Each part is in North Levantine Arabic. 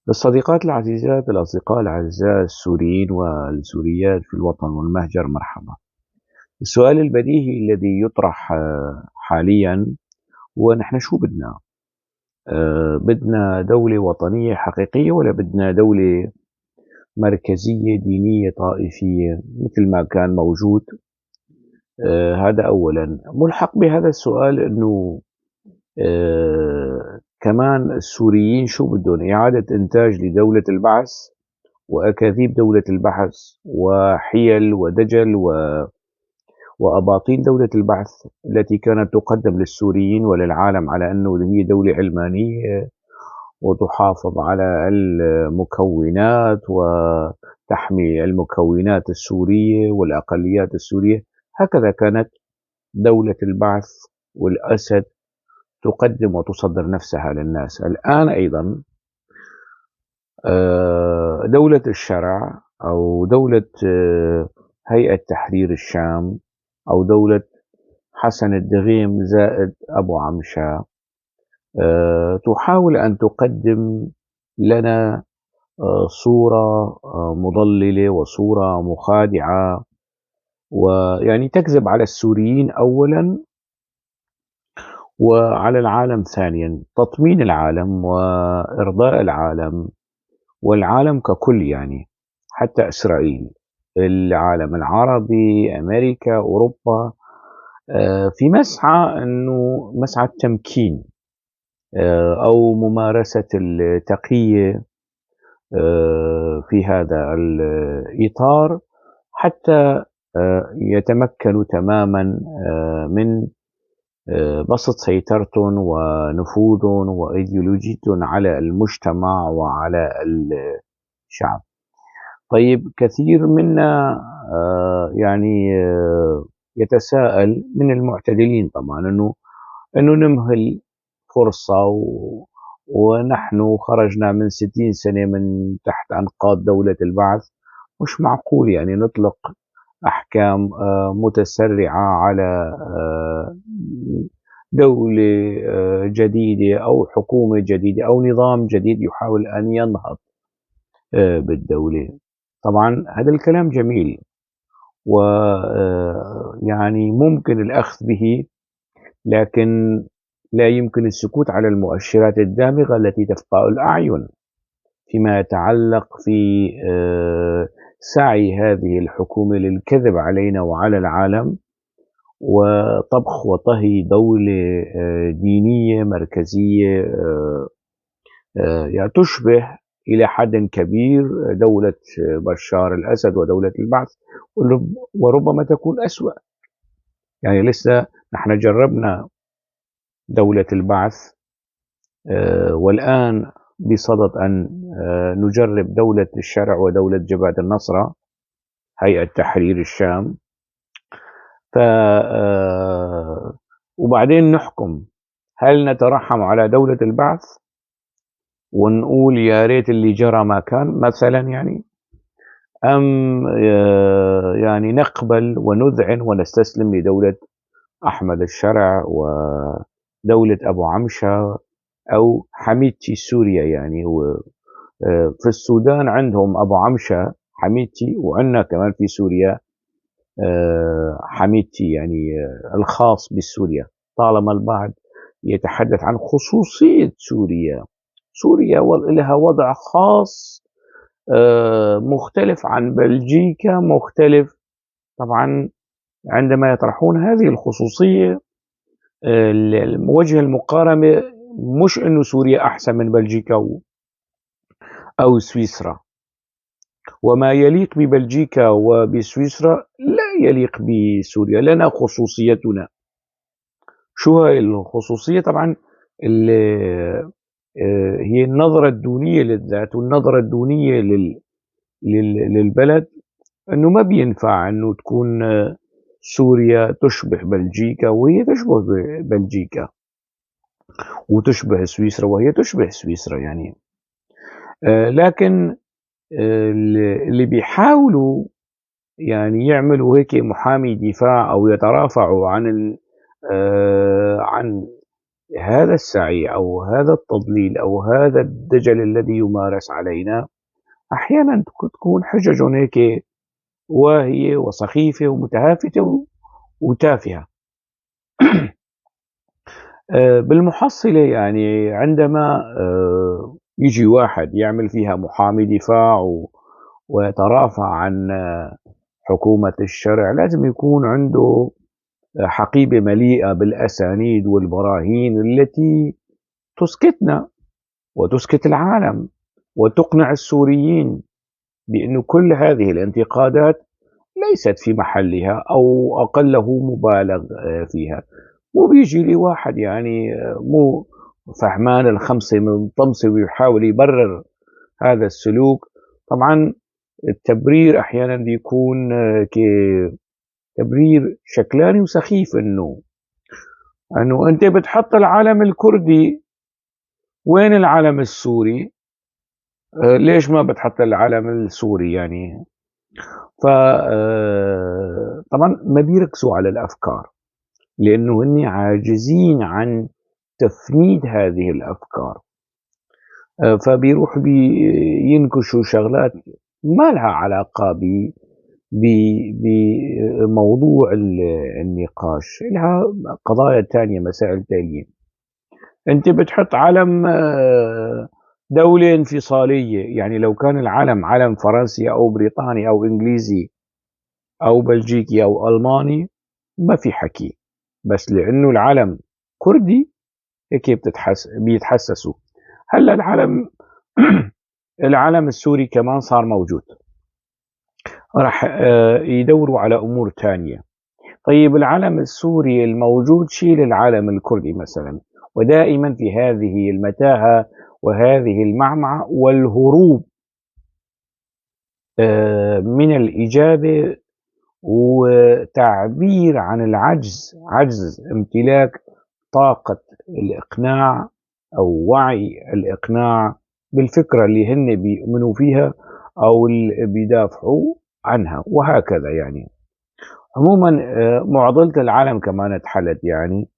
الصديقات العزيزات، الأصدقاء الأعزاء السوريين والسوريات في الوطن والمهجر، مرحبا. السؤال البديهي الذي يطرح حاليا هو: نحن شو بدنا؟ بدنا دولة وطنية حقيقية ولا بدنا دولة مركزية دينية طائفية مثل ما كان موجود؟ هذا أولا. ملحق بهذا السؤال أنه كمان السوريين شو بدهم؟ إعادة إنتاج لدولة البعث وأكاذيب دولة البعث وحيل ودجل وأباطيل دولة البعث التي كانت تقدم للسوريين وللعالم على أنه هي دولة علمانية وتحافظ على المكونات وتحمي المكونات السورية والأقليات السورية. هكذا كانت دولة البعث والأسد تقدم وتصدر نفسها للناس. الآن أيضا دولة الشرع أو دولة هيئة تحرير الشام أو دولة حسن الدغيم زائد أبو عمشة تحاول أن تقدم لنا صورة مضللة وصورة مخادعة، ويعني تكذب على السوريين أولا وعلى العالم ثانيا، تطمين العالم وإرضاء العالم والعالم ككل، حتى إسرائيل، العالم العربي، أمريكا، أوروبا، في مسعى أنه مسعى التمكين أو ممارسة التقية في هذا الإطار حتى يتمكنوا تماما من بسط سيطرتهم ونفوذهم وإيديولوجيتهم على المجتمع وعلى الشعب. كثير منا يتساءل من المعتدلين طبعا أنه نمهل فرصة ونحن خرجنا من 60 سنة من تحت أنقاض دولة البعث، مش معقول نطلق أحكام متسرعة على دولة جديدة أو حكومة جديدة أو نظام جديد يحاول أن ينهض بالدولة. طبعا هذا الكلام جميل و ممكن الأخذ به، لكن لا يمكن السكوت على المؤشرات الدامغة التي تفقأ الأعين فيما يتعلق في سعي هذه الحكومة للكذب علينا وعلى العالم وطبخ وطهي دولة دينية مركزية تشبه إلى حد كبير دولة بشار الأسد ودولة البعث، وربما تكون أسوأ. لسه نحن جربنا دولة البعث والآن بصدد أن نجرب دولة الشرع ودولة جبهة النصرة هيئة تحرير الشام، وبعدين نحكم هل نترحم على دولة البعث ونقول يا ريت اللي جرى ما كان مثلا، أم نقبل ونذعن ونستسلم لدولة أحمد الشرع ودولة أبو عمشة أو حميدتي سوريا. هو في السودان عندهم أبو عمشة حميدتي، وعندنا كمان في سوريا حميدتي، الخاص بسوريا. طالما البعض يتحدث عن خصوصية سوريا، سوريا لها وضع خاص مختلف عن بلجيكا، مختلف طبعا. عندما يطرحون هذه الخصوصية، وجه المقارنة مش إنه سوريا أحسن من بلجيكا أو سويسرا، وما يليق ببلجيكا وبسويسرا لا يليق بسوريا، لنا خصوصيتنا. شو هاي الخصوصية؟ طبعا هي النظرة الدونية للذات والنظرة الدونية للبلد، إنه ما بينفع إنه تكون سوريا تشبه بلجيكا وهي تشبه بلجيكا، وتشبه سويسرا وهي تشبه سويسرا. لكن اللي بيحاولوا يعملوا هيك محامي دفاع أو يترافعوا عن هذا السعي أو هذا التضليل أو هذا الدجل الذي يمارس علينا أحيانا تكون حجج هيك واهية وسخيفة ومتهافتة وتافهة. بالمحصلة يعني عندما يجي واحد يعمل فيها محامي دفاع ويترافع عن حكومة الشرع، لازم يكون عنده حقيبة مليئة بالأسانيد والبراهين التي تسكتنا وتسكت العالم وتقنع السوريين بأن كل هذه الانتقادات ليست في محلها أو أقله مبالغ فيها. مو بيجي لي واحد يعني مو فهمان الخمسة من طمسة ويحاول يبرر هذا السلوك. طبعا التبرير أحيانا بيكون تبرير شكلاني وسخيف، إنه أنت بتحط العلم الكردي، وين العلم السوري؟ ليش ما بتحط العلم السوري يعني؟ ف طبعا ما بيركزوا على الأفكار لأنه هن عاجزين عن تفنيد هذه الأفكار، فبيروح بينكشوا شغلات ما لها علاقة بموضوع النقاش، لها قضايا تانية، مسائل تانية. أنت بتحط علم دولة انفصالية، يعني لو كان العلم علم فرنسي أو بريطاني أو إنجليزي أو بلجيكي أو ألماني ما في حكي، بس لأنه العلم كردي هيك بيتحسسوا. هلا العلم السوري كمان صار موجود، راح يدوروا على أمور تانية. طيب العلم السوري الموجود شيل العلم الكردي مثلا. ودائما في هذه المتاهة وهذه المعمعة والهروب من الإجابة وتعبير عن العجز، عجز امتلاك طاقة الإقناع أو وعي الإقناع بالفكرة اللي هن بيؤمنوا فيها أو اللي بيدافعوا عنها وهكذا. يعني عموما معضلة العالم كمان اتحلت. يعني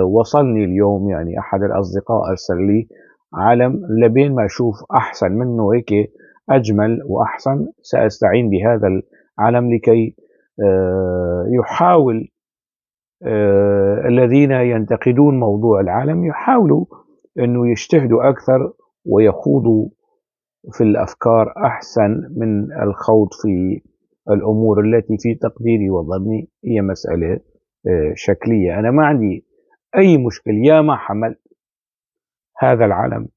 وصلني اليوم يعني أحد الأصدقاء أرسل لي علم لبين ما أشوف أحسن منه هيك أجمل وأحسن، سأستعين بهذا العلم لكي يحاول الذين ينتقدون موضوع العالم يحاولوا أنه يجتهدوا أكثر ويخوضوا في الأفكار أحسن من الخوض في الأمور التي في تقديري وظني هي مسألة شكلية. أنا ما عندي أي مشكلة، يا ما حملت هذا العلم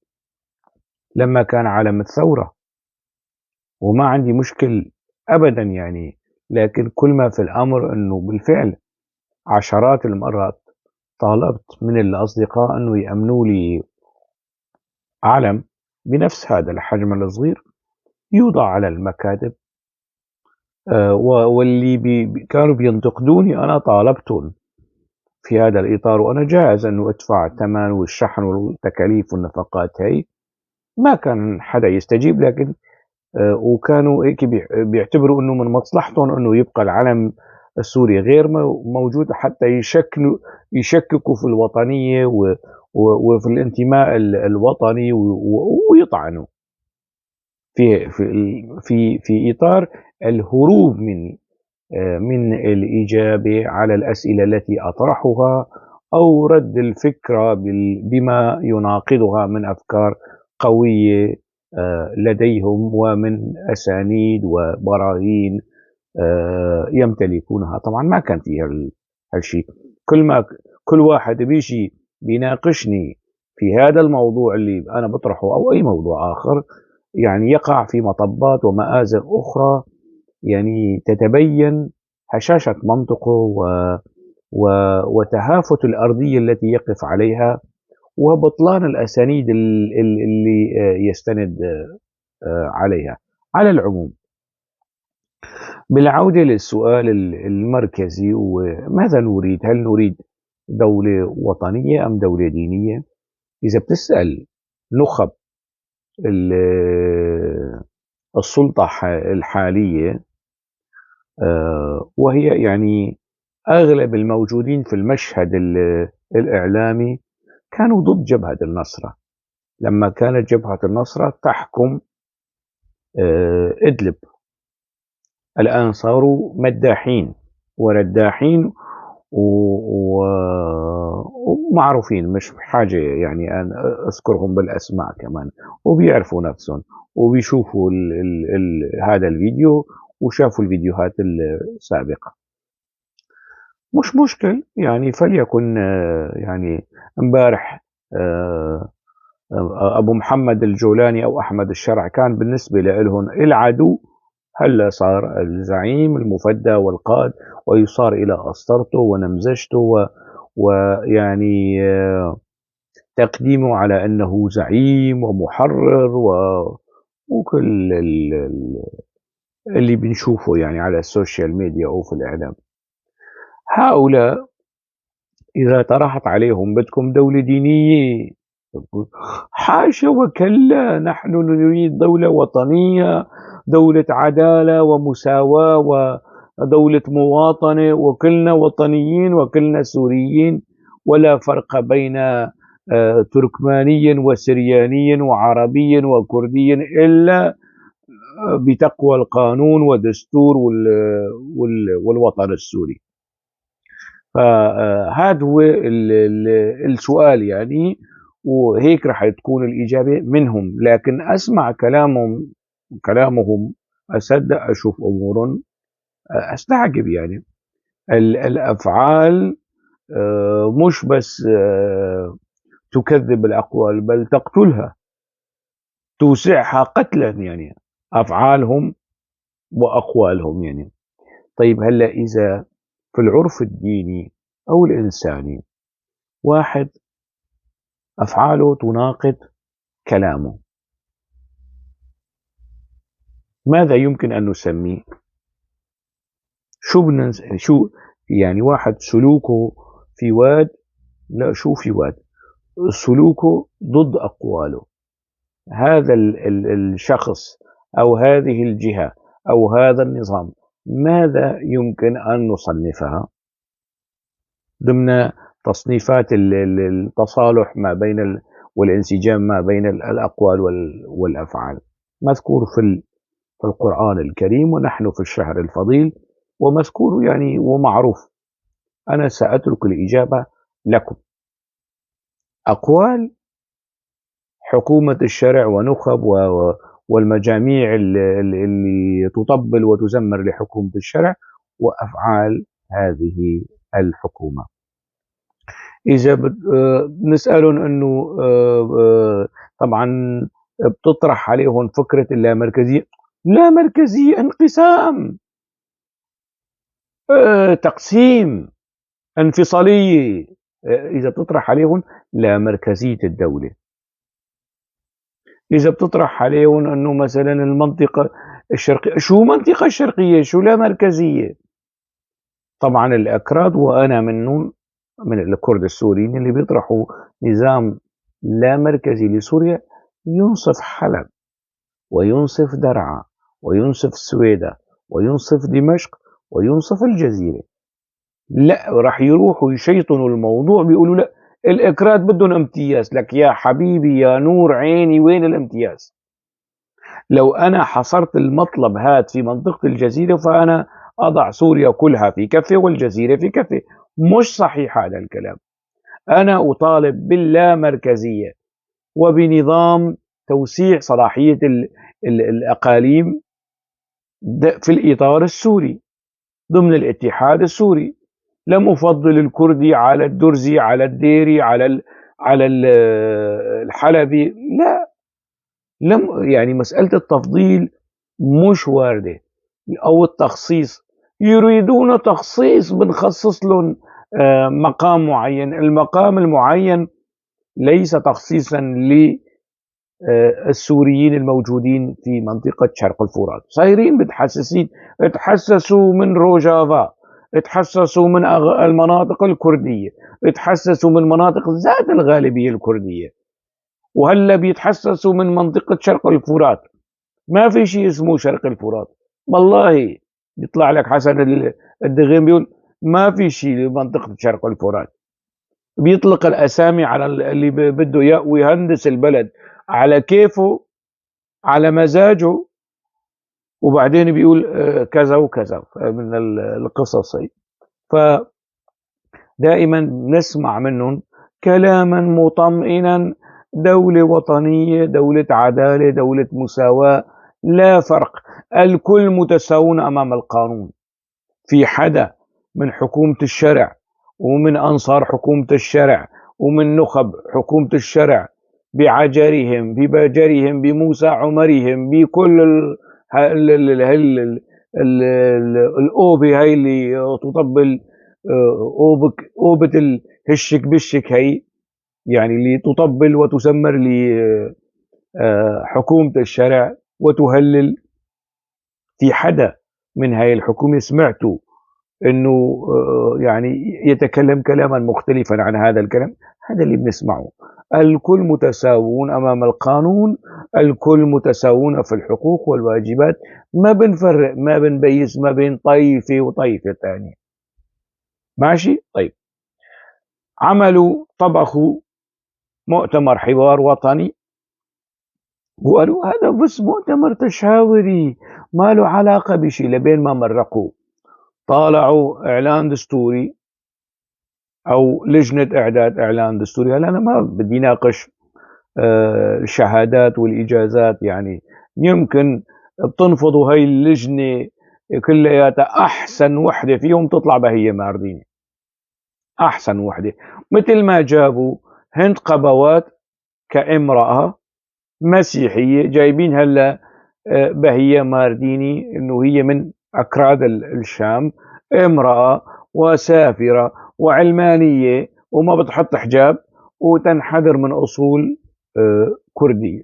لما كان علم الثورة وما عندي مشكل أبدا يعني، لكن كل ما في الأمر أنه بالفعل عشرات المرات طالبت من الأصدقاء أنه يأمنوا لي علم بنفس هذا الحجم الصغير يوضع على المكاتب، واللي كانوا بينتقدوني أنا طالبتهم في هذا الإطار، وأنا جاهز أنه أدفع الثمن والشحن والتكاليف والنفقات هي، ما كان حدا يستجيب. لكن وكانوا هيك بيعتبروا أنه من مصلحتهم أنه يبقى العلم السوري غير موجود حتى يشككوا في الوطنية وفي الانتماء الوطني ويطعنوا في في في إطار الهروب من الإجابة على الأسئلة التي أطرحها أو رد الفكرة بما يناقضها من أفكار قوية لديهم ومن أسانيد وبراهين يمتلكونها. طبعا ما كان فيها هالشيء. كل واحد بيجي بيناقشني في هذا الموضوع اللي أنا بطرحه أو أي موضوع آخر يعني يقع في مطبات ومآزق أخرى يعني تتبين هشاشة منطقه وتهافت الأرضية التي يقف عليها وبطلان الأسانيد اللي يستند عليها. على العموم بالعودة للسؤال المركزي، وماذا نريد؟ هل نريد دولة وطنية أم دولة دينية؟ إذا بتسأل نخب السلطة الحالية، وهي يعني أغلب الموجودين في المشهد الإعلامي كانوا ضد جبهة النصرة لما كانت جبهة النصرة تحكم إدلب. الآن صاروا مداحين ورداحين ومعروفين، مش بحاجة يعني أن أذكرهم بالأسماء كمان، وبيعرفوا نفسهم وبيشوفوا هذا الفيديو وشافوا الفيديوهات السابقة. مش مشكل يعني، فليكن يعني امبارح أبو محمد الجولاني أو أحمد الشرع كان بالنسبة لهم العدو، هلا صار الزعيم المفدى والقائد، ويصار إلى أسطرته ونمزجته ويعني تقديمه على أنه زعيم ومحرر وكل اللي بنشوفه يعني على السوشيال ميديا أو في الإعلام. هؤلاء إذا طرحت عليهم بدكم دولة دينية، حاشا وكلا، نحن نريد دولة وطنية، دولة عدالة ومساواة ودولة مواطنة، وكلنا وطنيين وكلنا سوريين، ولا فرق بين تركماني وسرياني وعربي وكردي إلا بتقوى القانون ودستور والوطن السوري. فهذا هو السؤال يعني، وهيك رح تكون الإجابة منهم. لكن أسمع كلامهم أصدق، أشوف أمورهم أستعجب يعني. الأفعال مش بس تكذب الأقوال بل تقتلها، توسعها قتلا يعني، أفعالهم وأقوالهم يعني. طيب هلأ إذا في العرف الديني أو الإنساني واحد أفعاله تناقض كلامه، ماذا يمكن أن نسميه؟ شو يعني واحد سلوكه في واد، لا شو في واد، سلوكه ضد أقواله، هذا الشخص أو هذه الجهة أو هذا النظام ماذا يمكن أن نصنفها ضمن تصنيفات التصالح ما بين والانسجام ما بين الأقوال والأفعال؟ مذكور في القرآن الكريم، ونحن في الشهر الفضيل، ومذكور يعني ومعروف. أنا سأترك الإجابة لكم. أقوال حكومة الشرع ونخب والمجاميع اللي تطبل وتزمر لحكومة الشرع، وأفعال هذه الحكومة. إذا بنسألهم أنه طبعا بتطرح عليهم فكرة اللامركزية، لا مركزية، انقسام، تقسيم، انفصالية. إذا بتطرح عليهم لا مركزية الدولة، إذا بتطرح عليهم أنه مثلا المنطقة الشرقية، شو منطقة الشرقية، شو لا مركزية؟ طبعا الأكراد، وأنا منهم، من الكرد السوريين اللي بيطرحوا نظام لا مركزي لسوريا، ينصف حلب وينصف درعا وينصف السويدة وينصف دمشق وينصف الجزيرة. لا، راح يروحوا يشيطنوا الموضوع، بيقولوا لا الإكراد بدهم امتياز. لك يا حبيبي يا نور عيني، وين الامتياز؟ لو أنا حصرت المطلب هاد في منطقة الجزيرة فأنا أضع سوريا كلها في كفة والجزيرة في كفة. مش صحيح هذا الكلام. أنا أطالب باللامركزية وبنظام توسيع صلاحية الأقاليم في الإطار السوري ضمن الاتحاد السوري. لم أفضل الكردي على الدرزي على الديري على الحلبي، لا، لم، يعني مسألة التفضيل مش واردة، أو التخصيص. يريدون تخصيص، بنخصص لهم مقام معين. المقام المعين ليس تخصيصا السوريين الموجودين في منطقة شرق الفرات. صايرين متحسسين، تحسسوا من روجافا، تحسسوا من المناطق الكردية، تحسسوا من مناطق ذات الغالبية الكردية، وهلا بيتحسسوا من منطقة شرق الفرات. ما في شيء اسمه شرق الفرات، والله يطلع لك حسن الدغيم بيقول ما في شيء لمنطقة شرق الفرات. بيطلق الأسامي على اللي بده إياه ويهندس البلد على كيفه على مزاجه، وبعدين بيقول كذا وكذا من القصص هي. فدائما نسمع منهم كلاما مطمئنا، دولة وطنية، دولة عدالة، دولة مساواة، لا فرق، الكل متساوون أمام القانون. في حدا من حكومة الشرع ومن أنصار حكومة الشرع ومن نخب حكومة الشرع بعجرهم ببجرهم بموسى عمرهم بكل الأوبة هاي اللي تطبل، أوبة الهشك بشك هاي، يعني اللي تطبل وتسمر لحكومة الشرع وتهلل. في حدا من هاي الحكومة سمعتوا انه يتكلم كلاما مختلفا عن هذا الكلام؟ هذا اللي بنسمعه. الكل متساوون امام القانون، الكل متساوون في الحقوق والواجبات، ما بنفرق ما بنبيز ما بين طائفة وطائفة ثانية. ماشي؟ طيب، عملوا طبخوا مؤتمر حوار وطني وقالوا هذا بس مؤتمر تشاوري ما له علاقة بشيء، لبين ما مرقوه طالعوا إعلان دستوري أو لجنة إعداد إعلان دستوري. هلا أنا ما بدي ناقش الشهادات والإجازات، يمكن بتنفضوا هاي اللجنة كلياتها، أحسن وحدة فيهم تطلع بهية مارديني، أحسن وحدة. مثل ما جابوا هند قبوات كامرأة مسيحية، جايبين هلا بهية مارديني إنه هي من أكراد الشام، امرأة وسافرة وعلمانية وما بتحط حجاب وتنحدر من أصول كردية.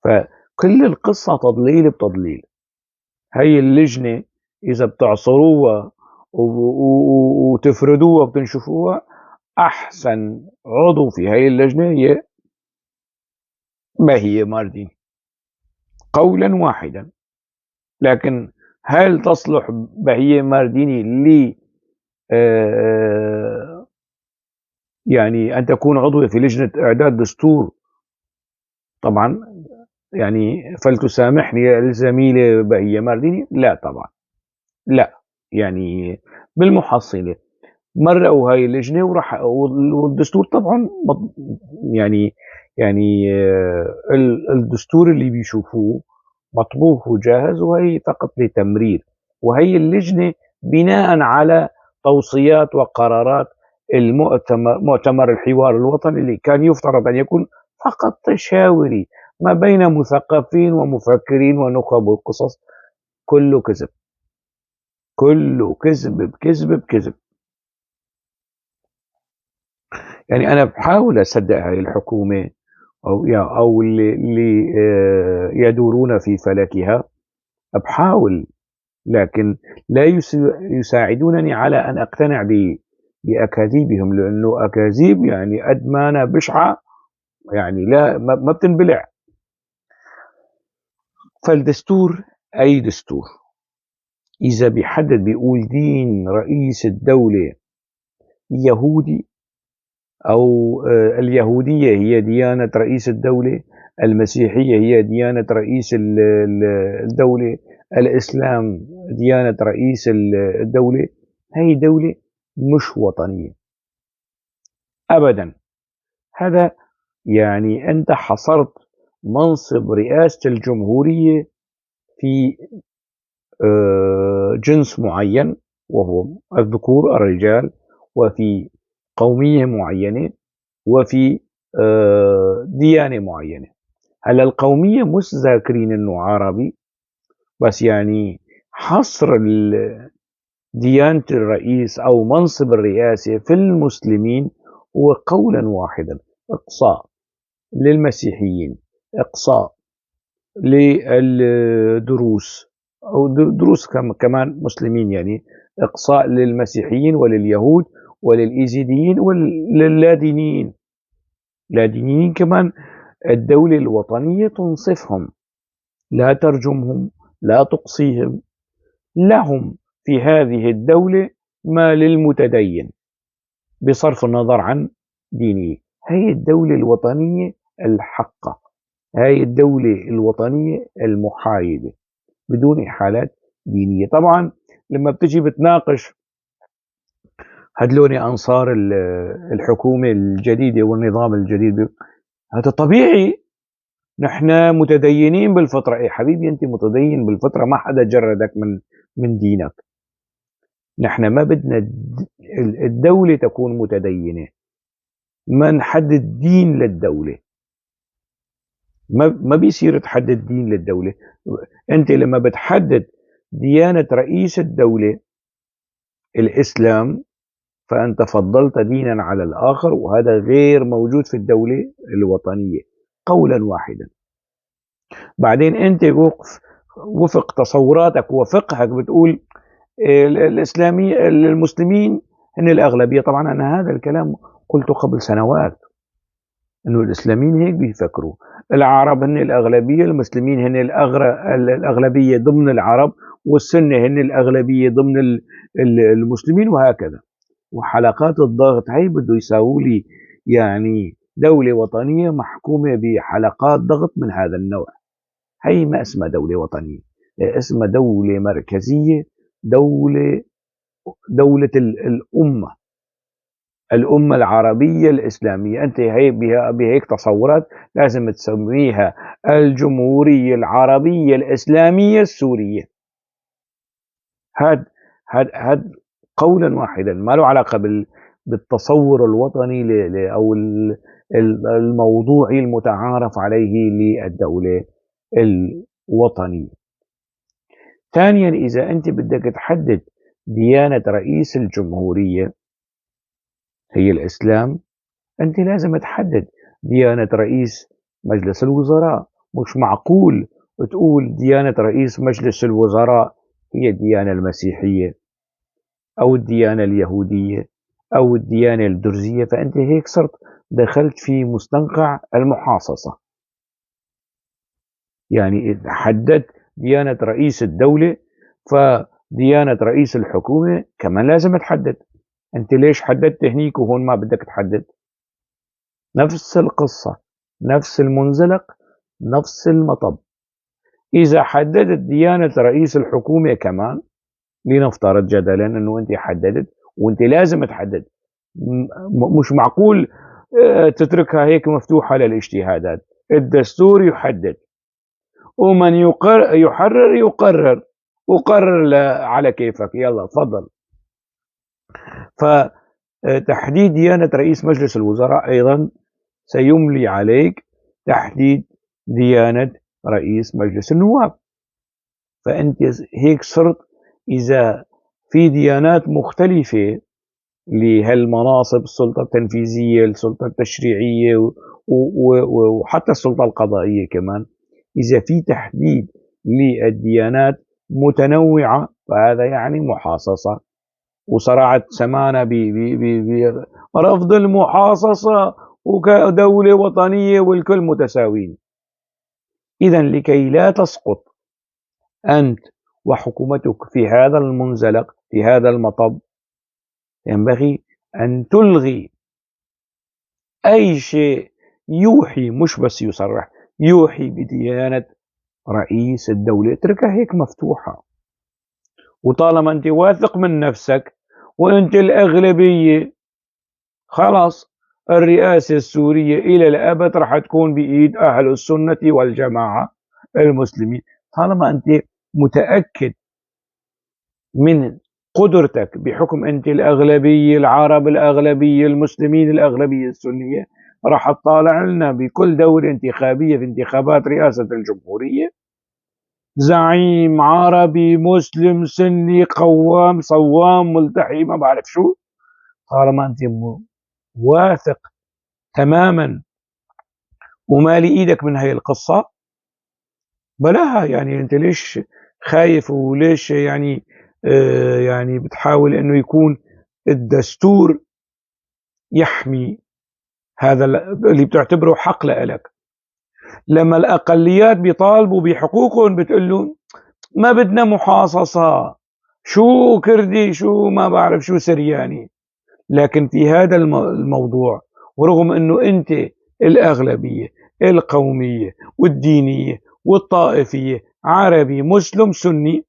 فكل القصة تضليل بتضليل. هاي اللجنة إذا بتعصروها وتفردوها وبتنشفوها، أحسن عضو في هاي اللجنة هي بهية مارديني قولا واحدا. لكن هل تصلح بهية مارديني ل أن تكون عضو في لجنة إعداد دستور؟ طبعا فلتسامحني الزميلة بهية مارديني، لا طبعا لا. بالمحصلة مرقوا هاي اللجنة وراح، والدستور طبعا الدستور اللي بيشوفوه مطبوخ وجاهز، وهي فقط لتمرير. وهي اللجنة بناء على توصيات وقرارات مؤتمر الحوار الوطني اللي كان يفترض أن يكون فقط تشاوري ما بين مثقفين ومفكرين ونخب وقصص. كله كذب، كله كذب بكذب بكذب. أنا بحاول أصدق هاي الحكومة أو اللي يدورون في فلكها، بحاول، لكن لا يساعدونني على أن أقتنع بأكاذيبهم، لأنه أكاذيب قد ما أنا بشعة لا ما بتنبلع. فالدستور أي دستور إذا بيحدد بيقول دين رئيس الدولة يهودي أو اليهودية هي ديانة رئيس الدولة، المسيحية هي ديانة رئيس الدولة، الإسلام ديانة رئيس الدولة، هي دولة مش وطنية أبدا. هذا أنت حصرت منصب رئاسة الجمهورية في جنس معين وهو الذكور الرجال، وفي قومية معينة، وفي ديانة معينة. هلا القومية مش ذاكرين انه عربي، بس حصر ديانة الرئيس أو منصب الرئاسة في المسلمين هو قولا واحدا، إقصاء للمسيحيين، إقصاء للدروس أو دروس كمان مسلمين، إقصاء للمسيحيين ولليهود وللإيزيديين وللادينيين. لادينيين كمان الدولة الوطنية تنصفهم، لا ترجمهم، لا تقصيهم، لهم في هذه الدولة ما للمتدين. بصرف النظر عن دينه. هي الدولة الوطنية الحقة، هاي الدولة الوطنية المحايدة بدون إحالات دينية. طبعا لما بتجي بتناقش هدلون أنصار الحكومة الجديدة والنظام الجديد، هذا طبيعي، نحن متدينين بالفطرة. إيه حبيبي أنت متدين بالفطرة، ما حدا جردك من دينك. نحن ما بدنا الدولة تكون متدينة، ما نحدد دين للدولة، ما بيصير تحدد دين للدولة. أنت لما بتحدد ديانة رئيس الدولة الإسلام فأنت فضلت دينا على الآخر، وهذا غير موجود في الدولة الوطنية قولا واحدا. بعدين أنت وفق تصوراتك وفقهك بتقول الإسلامي المسلمين هن الأغلبية. طبعا أنا هذا الكلام قلته قبل سنوات، إنه الإسلاميين هيك بيفكروا، العرب هن الأغلبية، المسلمين هن الأغلبية ضمن العرب، والسنة هن الأغلبية ضمن المسلمين، وهكذا. وحلقات الضغط هي بده يساووا لي يعني دولة وطنية محكومة بحلقات ضغط من هذا النوع. هي ما اسمها دولة وطنية، اسمها دولة مركزية، دولة الأمة، الأمة العربية الإسلامية. أنت هي بهيك تصورات لازم تسميها الجمهورية العربية الإسلامية السورية. هاد قولا واحدا، ما له علاقة بالتصور الوطني أو الموضوعي المتعارف عليه للدولة الوطنية. ثانيا، إذا أنت بدك تحدد ديانة رئيس الجمهورية هي الإسلام، أنت لازم تحدد ديانة رئيس مجلس الوزراء. مش معقول تقول ديانة رئيس مجلس الوزراء هي الديانة المسيحية أو الديانة اليهودية أو الديانة الدرزية، فأنت هيك صرت دخلت في مستنقع المحاصصة. يعني إذا حددت ديانة رئيس الدولة فديانة رئيس الحكومة كمان لازم تحدد. أنت ليش حددت هنيك وهون ما بدك تحدد؟ نفس القصة، نفس المنزلق، نفس المطب. إذا حددت ديانة رئيس الحكومة كمان، لنفترض جدلا أنه أنت حددت، وأنت لازم تحدد، مش معقول تتركها هيك مفتوحة للاجتهادات. الدستور يحدد، ومن يحرر يقرر، وقرر على كيفك، يلا تفضل. فتحديد ديانة رئيس مجلس الوزراء أيضا سيملي عليك تحديد ديانة رئيس مجلس النواب. فأنت هيك صرت إذا في ديانات مختلفة لهالمناصب، السلطة التنفيذية، السلطة التشريعية، وحتى السلطة القضائية كمان، إذا في تحديد للديانات متنوعة فهذا يعني محاصصة. وصرعت سمانة برفض المحاصصة وكدولة وطنية والكل متساوين. إذا لكي لا تسقط أنت وحكومتك في هذا المنزلق، في هذا المطب، ينبغي أن تلغي أي شيء يوحي، مش بس يصرح، يوحي بديانة رئيس الدولة. اتركها هيك مفتوحة. وطالما أنت واثق من نفسك وأنت الأغلبية، خلاص الرئاسة السورية إلى الأبد راح تكون بإيد أهل السنة والجماعة المسلمين. طالما أنت متأكد من قدرتك بحكم أنت الأغلبية، العرب الأغلبية، المسلمين الأغلبية السنية، راح تطالع لنا بكل دورة انتخابية في انتخابات رئاسة الجمهورية زعيم عربي مسلم سني قوام صوام ملتحي ما بعرف شو. طالما أنت واثق تماما ومالي إيدك من هاي القصة بلاها. يعني أنت ليش خايف وليش يعني بتحاول إنه يكون الدستور يحمي هذا اللي بتعتبره حق لإلك؟ لما الأقليات بيطالبوا بحقوقهم بتقول لهم ما بدنا محاصصة، شو كردي شو ما بعرف شو سرياني. لكن في هذا الموضوع، ورغم أنه أنت الأغلبية القومية والدينية والطائفية عربي مسلم سني،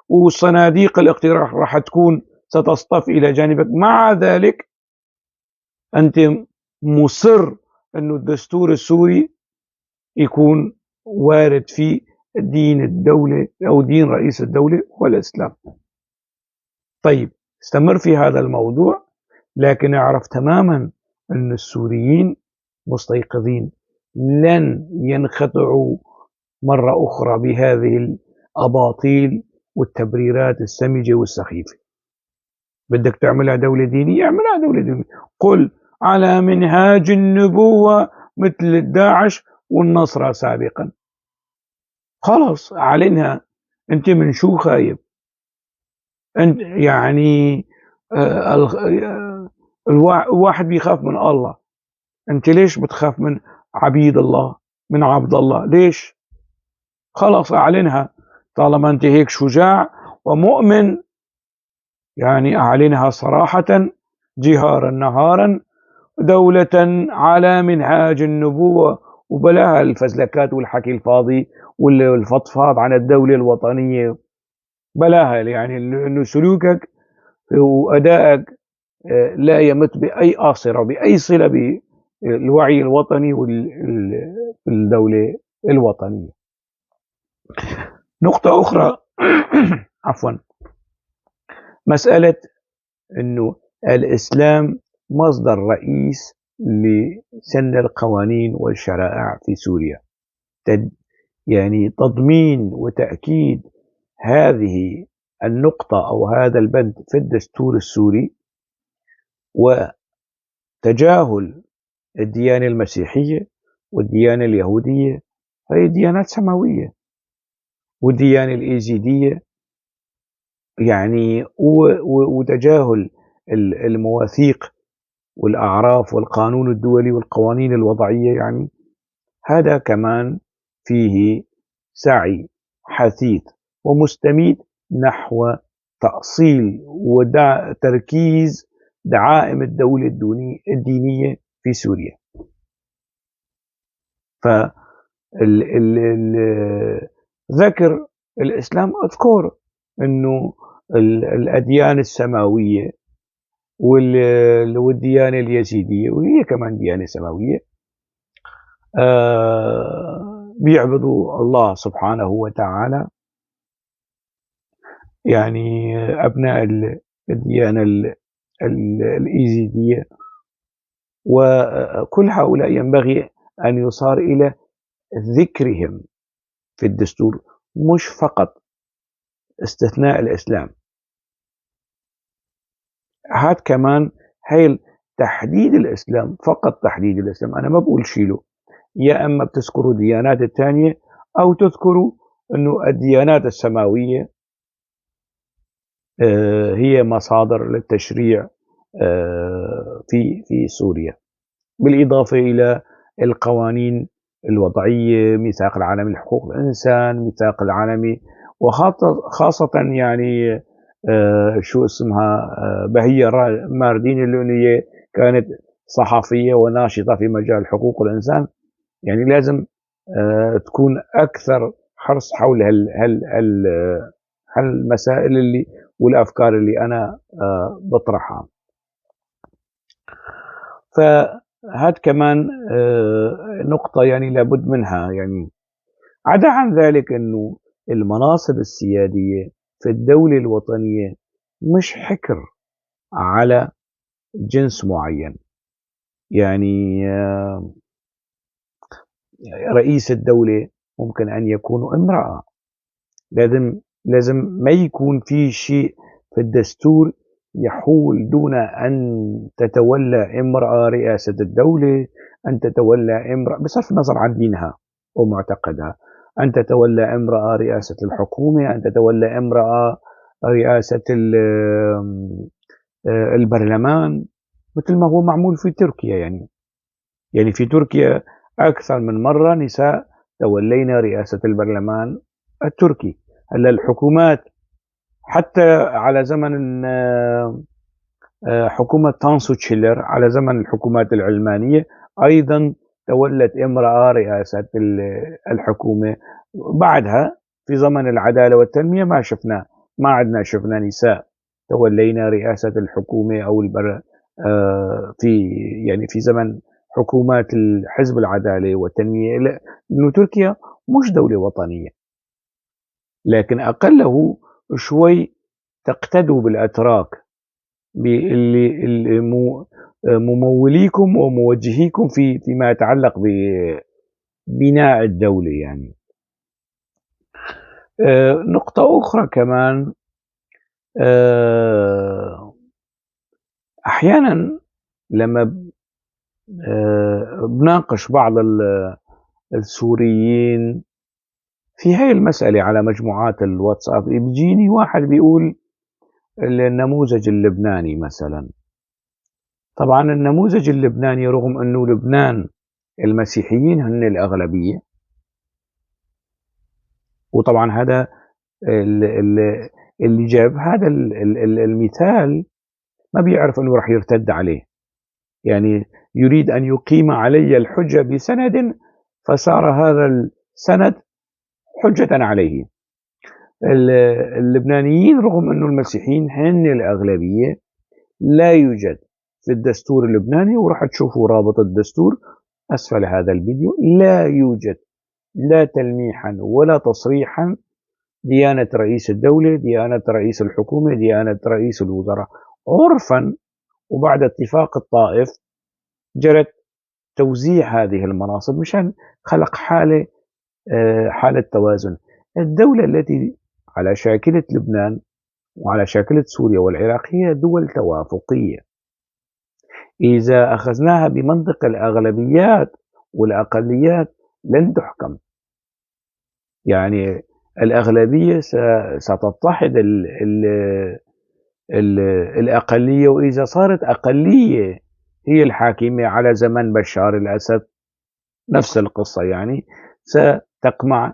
وصناديق الاقتراع راح تكون ستصطف إلى جانبك، مع ذلك أنت مصر أنه الدستور السوري يكون وارد فيه دين الدولة أو دين رئيس الدولة والإسلام. طيب استمر في هذا الموضوع، لكن اعرف تماما أن السوريين مستيقظين، لن ينخدعوا مرة أخرى بهذه الأباطيل والتبريرات السمجة والسخيفة. بدك تعملها دولة دينية، اعملها دولة دينية، قل على منهاج النبوة مثل داعش والنصرة سابقا، خلص أعلنها. أنت من شو خايف؟ أنت الواحد بيخاف من الله، أنت ليش بتخاف من عبيد الله، من عبد الله؟ ليش؟ خلص أعلنها، طالما أنت هيك شجاع ومؤمن، أعلنها صراحة جهارا نهارا، دولة على منهاج النبوة، وبلاها الفزلكات والحكي الفاضي والفضفاض عن الدولة الوطنية، بلاها. إنه سلوكك وأدائك لا يمت بأي آصرة بأي صلة بالوعي الوطني والدولة الوطنية. نقطة أخرى عفوا، مسألة إنه الإسلام مصدر رئيس لسن القوانين والشرائع في سوريا، تضمين وتأكيد هذه النقطة أو هذا البند في الدستور السوري، وتجاهل الديانة المسيحية والديانة اليهودية، هي ديانات سماوية، والديانة الإيزيدية، وتجاهل المواثيق والأعراف والقانون الدولي والقوانين الوضعية، هذا كمان فيه سعي حثيث ومستميت نحو تأصيل وتركيز دعائم الدولة الدينية في سوريا. ذكر الإسلام، أذكر أنه الأديان السماوية والديانة اليزيدية، وهي كمان ديانة سماوية، بيعبدوا الله سبحانه وتعالى، أبناء الديانة الإيزيدية، وكل هؤلاء ينبغي أن يصار إلى ذكرهم في الدستور، مش فقط استثناء الإسلام. هات كمان هي تحديد الإسلام، فقط تحديد الإسلام، أنا ما بقول شيله، يا أما بتذكروا ديانات الثانية أو تذكروا أنه الديانات السماوية هي مصادر للتشريع في سوريا، بالإضافة إلى القوانين الوضعية، ميثاق العالمي لحقوق الإنسان، ميثاق العالمي، وخاصة شو اسمها، بهية ماردين اللي هي كانت صحفية وناشطة في مجال حقوق الإنسان، لازم تكون أكثر حرص حول هالمسائل اللي والأفكار اللي أنا بطرحها. فهاد كمان نقطة لابد منها. عدا عن ذلك أنه المناصب السيادية في الدولة الوطنية مش حكر على جنس معين، رئيس الدولة ممكن أن يكون امرأة، لازم ما يكون في شيء في الدستور يحول دون أن تتولى امرأة رئاسة الدولة، أن تتولى امرأة بصرف النظر عن دينها ومعتقدها، أن تتولى امرأة رئاسة الحكومة، أن تتولى امرأة رئاسة البرلمان، مثل ما هو معمول في تركيا. في تركيا أكثر من مرة نساء تولينا رئاسة البرلمان التركي. هلا الحكومات حتى على زمن حكومة تانسو تشيلر على زمن الحكومات العلمانية أيضا تولت امرأة رئاسة الحكومة. بعدها في زمن العدالة والتنمية ما شفنا، ما عدنا شفنا نساء تولينا رئاسة الحكومة أو في يعني في زمن حكومات الحزب العدالة والتنمية، لأنه تركيا مش دولة وطنية، لكن أقله شوي تقتدوا بالأتراك اللي مموليكم وموجهيكم فيما يتعلق ببناء الدولة يعني. نقطة أخرى كمان، أحيانا لما بناقش بعض السوريين في هاي المسألة على مجموعات الواتساب، بيجيني واحد بيقول النموذج اللبناني مثلا. طبعا النموذج اللبناني رغم أنه لبنان المسيحيين هن الأغلبية، وطبعا هذا اللي جاب هذا المثال ما بيعرف أنه راح يرتد عليه، يعني يريد أن يقيم علي الحجة بسند فصار هذا السند حجة عليه. اللبنانيين رغم أنه المسيحيين هن الأغلبية، لا يوجد في الدستور اللبناني، وراح تشوفوا رابط الدستور أسفل هذا الفيديو، لا يوجد لا تلميحا ولا تصريحا ديانة رئيس الدولة، ديانة رئيس الحكومة، ديانة رئيس الوزراء. عرفا وبعد اتفاق الطائف جرت توزيع هذه المناصب مشان خلق حالة توازن. الدولة التي على شاكلة لبنان وعلى شاكلة سوريا والعراق هي دول توافقية. إذا أخذناها بمنطق الأغلبيات والأقليات لن تحكم، يعني الأغلبية ستتحد الأقلية، وإذا صارت أقلية هي الحاكمة على زمن بشار الأسد نفس القصة، يعني ستقمع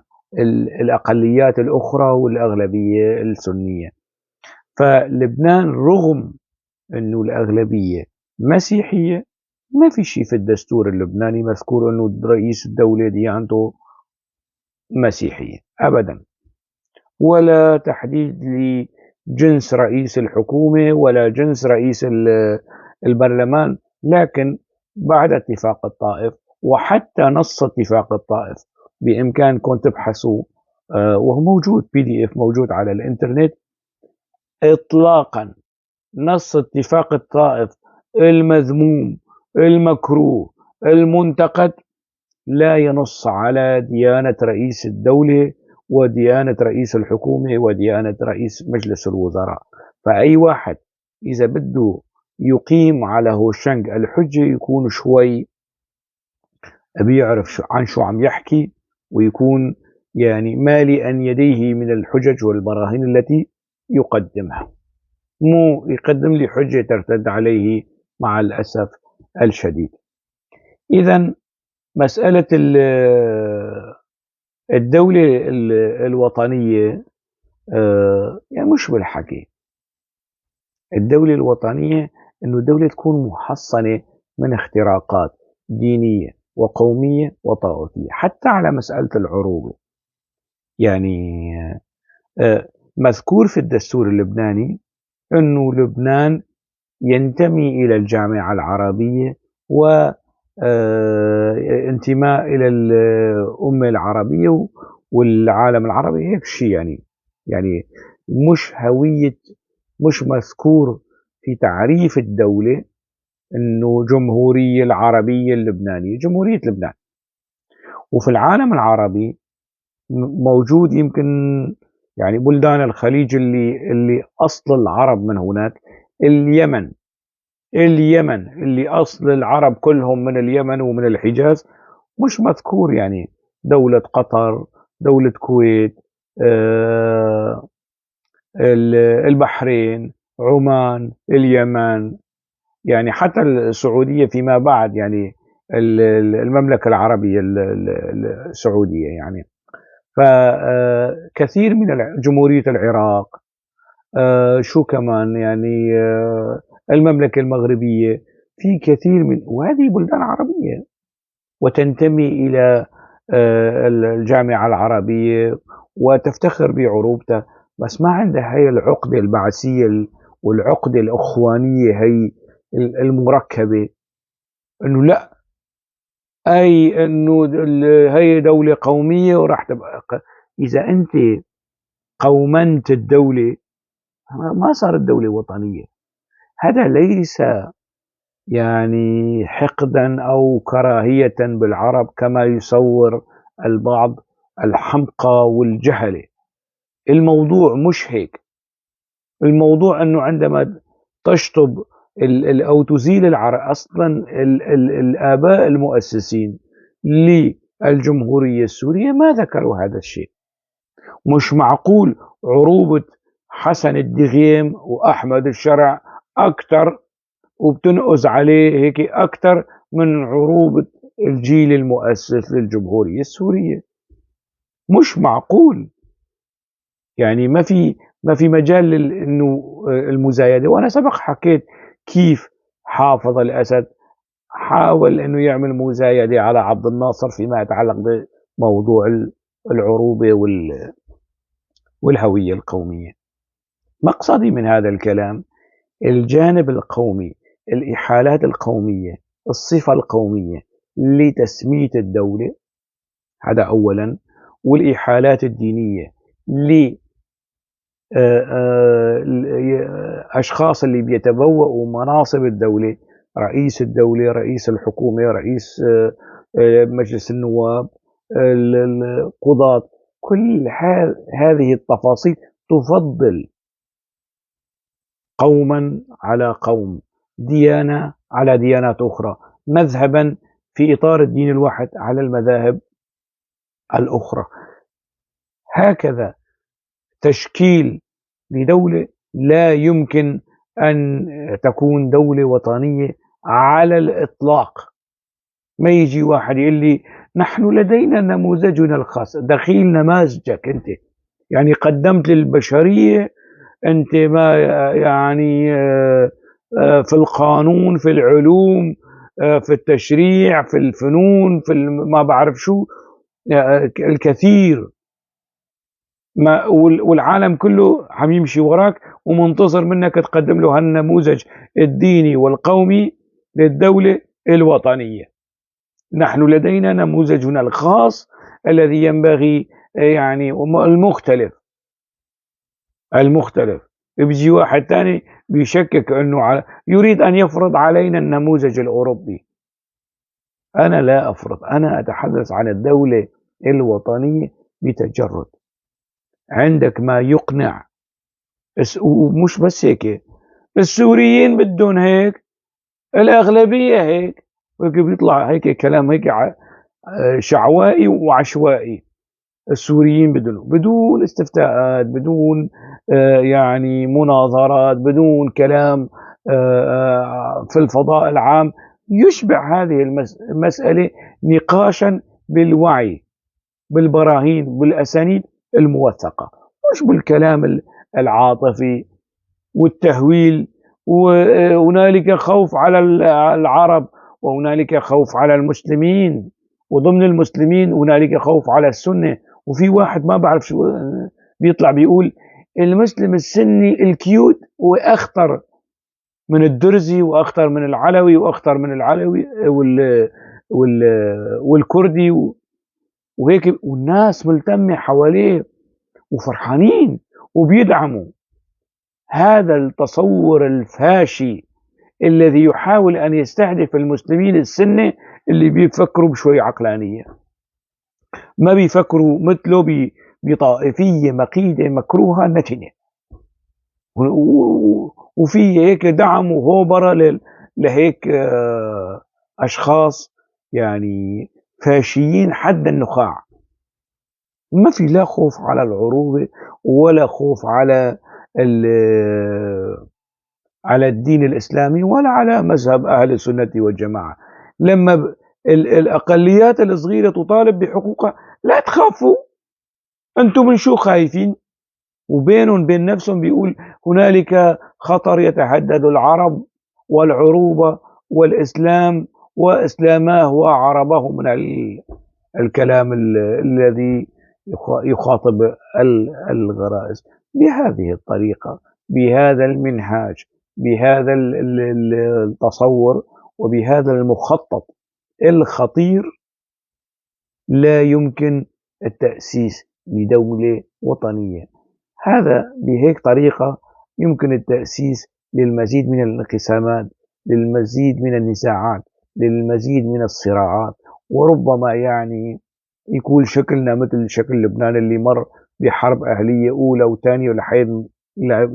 الأقليات الأخرى والأغلبية السنية. فلبنان رغم أنه الأغلبية مسيحية ما في شيء في الدستور اللبناني مذكور أنه رئيس الدولة ديانته مسيحية أبدا، ولا تحديد لجنس رئيس الحكومة ولا جنس رئيس البرلمان. لكن بعد اتفاق الطائف وحتى نص اتفاق الطائف بإمكانكم تبحثوا، وهو موجود PDF موجود على الإنترنت، إطلاقا نص اتفاق الطائف المذموم المكروه المنتقد لا ينص على ديانة رئيس الدولة وديانة رئيس الحكومة وديانة رئيس مجلس الوزراء. فأي واحد إذا بده يقيم على هوشنج الحجة يكون شوي بيعرف عن شو عم يحكي، ويكون مالئا يديه من الحجج والبراهين التي يقدمها، مو يقدم لي حجة ترتد عليه مع الأسف الشديد. إذن مسألة الدولة الوطنية، مش بالحكي. الدولة الوطنية إنه الدولة تكون محصنة من اختراقات دينية وقومية وطائفية، حتى على مسألة العروبة. مذكور في الدستور اللبناني إنه لبنان ينتمي إلى الجامعة العربية و انتماء إلى الأمة العربية والعالم العربي، هيك شيء يعني مش هوية، مش مذكور في تعريف الدولة إنه جمهورية العربية اللبنانية، جمهورية لبنان. وفي العالم العربي موجود يمكن بلدان الخليج اللي أصل العرب من هناك، اليمن اللي أصل العرب كلهم من اليمن ومن الحجاز، مش مذكور دولة قطر، دولة كويت، البحرين، عمان، اليمن، حتى السعودية فيما بعد، المملكة العربية السعودية فكثير من جمهورية العراق، شو كمان المملكة المغربية، في كثير من، وهذه بلدان عربية وتنتمي إلى الجامعة العربية وتفتخر بعروبتها، بس ما عندها هي العقدة البعثية والعقدة الأخوانية هي المركبة، إنه لا، أي إنه هي دولة قومية وراح تبقى. إذا أنت قومنت الدولة ما صارت دولة وطنية. هذا ليس يعني حقدا أو كراهية بالعرب كما يصور البعض الحمقى والجهلة. الموضوع مش هيك. الموضوع أنه عندما تشطب أو تزيل العرب، أصلا الآباء المؤسسين للجمهورية السورية ما ذكروا هذا الشيء. مش معقول عروبة حسن الدغيم وأحمد الشرع أكثر وبتنقز عليه هيك أكثر من عروبة الجيل المؤسس للجمهورية السورية. مش معقول. يعني ما في مجال إنه المزايدة. وأنا سبق حكيت كيف حافظ الأسد حاول إنه يعمل مزايدة على عبد الناصر فيما يتعلق بموضوع العروبة والهوية القومية. مقصدي من هذا الكلام الجانب القومي، الإحالات القومية، الصفة القومية لتسمية الدولة، هذا أولا، والإحالات الدينية ل أشخاص اللي بيتبوأوا مناصب الدولة، رئيس الدولة، رئيس الحكومة، رئيس مجلس النواب، القضاة، كل هذه التفاصيل تفضل قوما على قوم، ديانة على ديانات أخرى، مذهبا في إطار الدين الواحد على المذاهب الأخرى. هكذا تشكيل لدولة لا يمكن أن تكون دولة وطنية على الإطلاق. ما يجي واحد يقول لي نحن لدينا نموذجنا الخاص، دخيل نماذجك أنت، يعني قدمت للبشرية أنت ما يعني في القانون، في العلوم، في التشريع، في الفنون، في ما بعرف شو، الكثير ما والعالم كله عم يمشي وراك ومنتظر منك تقدم له هالنموذج الديني والقومي للدولة الوطنية. نحن لدينا نموذجنا الخاص الذي ينبغي يعني المختلف. بيجي واحد تاني بيشكك انه يريد ان يفرض علينا النموذج الاوروبي. انا لا افرض، انا اتحدث عن الدولة الوطنية بتجرد. عندك ما يقنع، ومش بس هيك، السوريين بدهم هيك، الأغلبية هيك، وهيك بيطلع هيك كلام هيك شعوائي وعشوائي. السوريين بدهم بدون استفتاءات، بدون يعني مناظرات، بدون كلام في الفضاء العام يشبع هذه المسألة نقاشا بالوعي، بالبراهين، بالأسانيد الموثقة، مش بالكلام العاطفي والتهويل. وهنالك خوف على العرب، وهنالك خوف على المسلمين، وضمن المسلمين هنالك خوف على السنة. وفي واحد ما بعرف شو بيطلع بيقول المسلم السني الكيوت وأخطر من الدرزي وأخطر من العلوي وأخطر من العلوي والكردي وهيك، والناس ملتمة حواليه وفرحانين وبيدعموا هذا التصور الفاشي الذي يحاول أن يستهدف المسلمين السنة اللي بيفكروا بشوي عقلانية، ما بيفكروا مثله بطائفية مقيدة مكروهة نتنة، وفي هيك دعم وهوبرة لهيك أشخاص يعني فاشيين حد النخاع. ما في لا خوف على العروبة ولا خوف على الدين الإسلامي ولا على مذهب أهل السنة والجماعة. لما الأقليات الصغيرة تطالب بحقوقها لا تخافوا، أنتم من شو خايفين؟ وبينهم بين نفسهم بيقول هنالك خطر يتهدد العرب والعروبة والإسلام وإسلاماه وعربه من الكلام الذي يخاطب الغرائز. بهذه الطريقة، بهذا المنهاج، بهذا التصور، وبهذا المخطط الخطير لا يمكن التأسيس لدولة وطنية. هذا بهيك طريقة يمكن التأسيس للمزيد من الانقسامات، للمزيد من النزاعات، للمزيد من الصراعات، وربما يكون شكلنا مثل شكل لبنان اللي مر بحرب أهلية أولى وثانية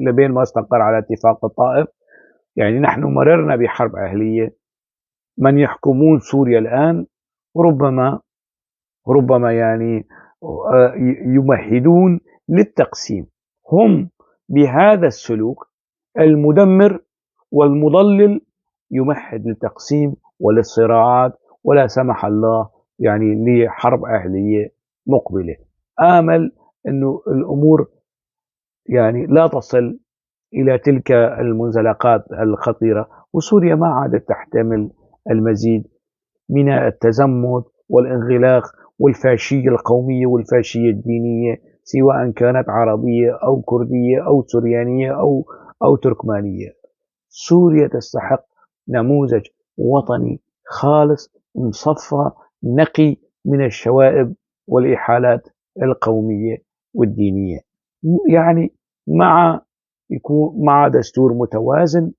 لبين ما استقر على اتفاق الطائف. نحن مررنا بحرب أهلية. من يحكمون سوريا الآن ربما يمهدون للتقسيم. هم بهذا السلوك المدمر والمضلل يمهد للتقسيم وللصراعات، ولا سمح الله لحرب أهلية مقبلة. آمل أنه الأمور لا تصل إلى تلك المنزلقات الخطيرة، وسوريا ما عادت تحتمل المزيد من التزمت والانغلاق والفاشية القومية والفاشية الدينية، سواء كانت عربية أو كردية أو سوريانية أو تركمانية. سوريا تستحق نموذج وطني خالص مصفى نقي من الشوائب والإحالات القومية والدينية، يكون مع دستور متوازن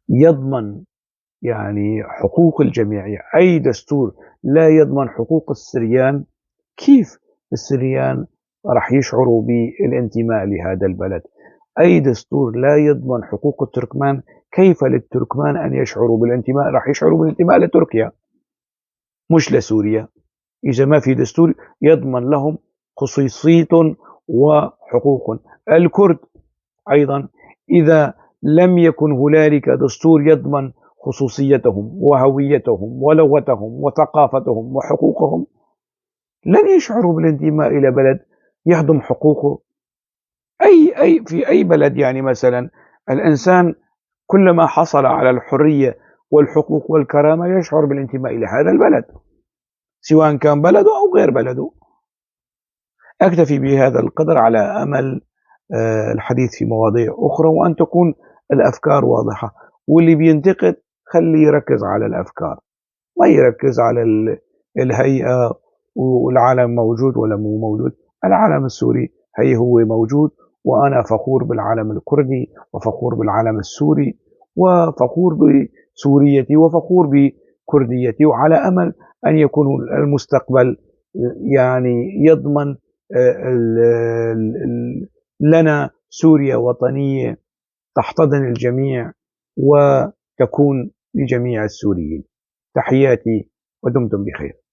يضمن حقوق الجميع. أي دستور لا يضمن حقوق السريان، كيف السريان راح يشعروا بالانتماء لهذا البلد؟ أي دستور لا يضمن حقوق التركمان، كيف للتركمان أن يشعروا بالانتماء؟ راح يشعروا بالانتماء لتركيا مش لسوريا، إذا ما في دستور يضمن لهم خصوصية وحقوق. الكرد أيضا إذا لم يكن هنالك دستور يضمن خصوصيتهم وهويتهم ولغتهم وثقافتهم وحقوقهم، لن يشعروا بالانتماء إلى بلد يهضم حقوقه. في أي بلد مثلا الإنسان كلما حصل على الحرية والحقوق والكرامة يشعر بالانتماء إلى هذا البلد، سواء كان بلده أو غير بلده. أكتفي بهذا القدر على أمل الحديث في مواضيع أخرى، وأن تكون الأفكار واضحة، واللي بينتقد خليه يركز على الأفكار، ما يركز على الهيئة والعالم موجود ولا مو موجود. العالم السوري هي هو موجود، وأنا فخور بالعالم الكردي وفخور بالعالم السوري وفخور بسوريتي وفخور بكرديتي، وعلى أمل أن يكون المستقبل يضمن لنا سوريا وطنية تحتضن الجميع وتكون لجميع السوريين. تحياتي ودمتم بخير.